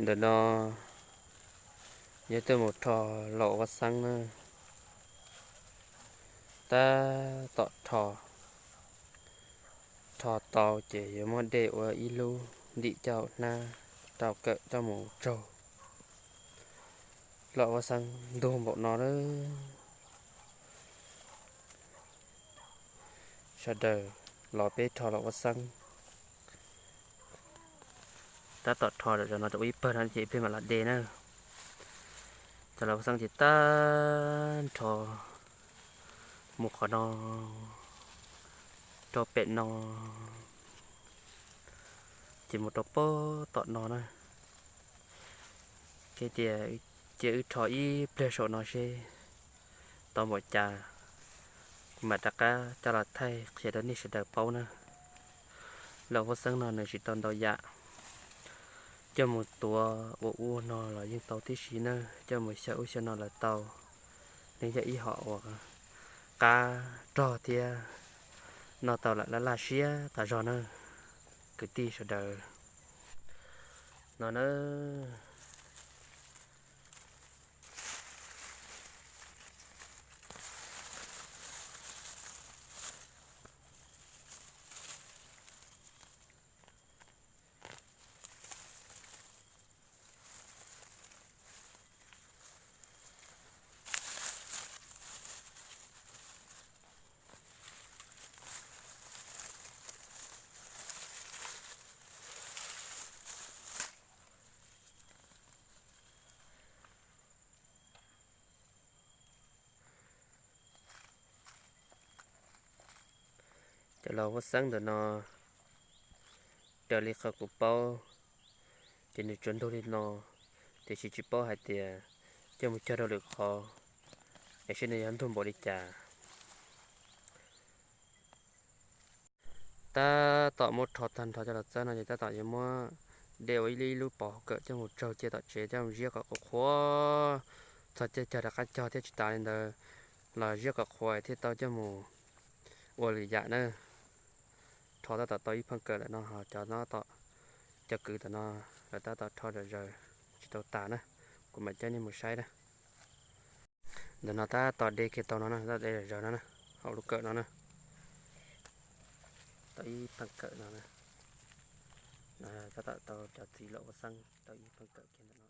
Ntawm no yog tuaj mus rho laum vaj xeeb na. Tab tom rho, rho tau ces yuav muab dej ua ib lub ntim coj hnab rau kawm coj mus tsaug. Laum vaj xeeb ntug npaum no na. Sawv daws los peb rho laum vaj xeeb. Tab tom rho zom zaws no rau ib pawg no ces ib pliag mam los de na. Cov laum vaj xeeb ces tab nrho mus qhov no rau pem no, ces mus rau pob tom no na. Ces tias cia wb rho ib pliag saum no seb tau npaum cas, kuv mam rov qab coj los thaij qhia rau nej sawv daws paub na. Laum vaj xeeb no nws tsis tau ntau yam, coj mus tuav ua ub no los yeej tau tib si na, coj mus xyaw ub xyaw no los tau. Nws yog ib hom uas qab rog thiab noj tau lawm laj laj siab tas zog na, kwv tij sawv daws. No na. Cov laum vaj xeeb ntawm no, raws li qhov kuv paub, ces nws tsuas ntug li no, tiam sis tsis paub hais tias coj mus cog rau lwm qhov, es seb nws yog ntug npaum li cas. Tab tom muab rho tag nrho cov laum txawb no ces tab tom yuav muab de ua ib lub ib lub pov hauv kawm coj mus tsaug cia tom tsev coj mus ziab kom qhuav qhuav, txog caij cog rov qab cog thiab. Tsis tas li ntawd los ziab kom qhuav thiaj tau coj mus ua lwm yam na. Rho tab tom tau ib pheej kawm lawm no, ho cov no tom, cov kwv tom no lawv tab tom rho zom zaws tsis tau tas na, kuv mam coj nej mus saib na. Ntawm no tab tom de kiag tau no na, tab tom de zom zaws no na, hauv lub kawm no na. Tau ib pheej kawm no na. Tab tom tau cov txiv laum vaj xeeb tau ib pheej kawm kiag ntawm no.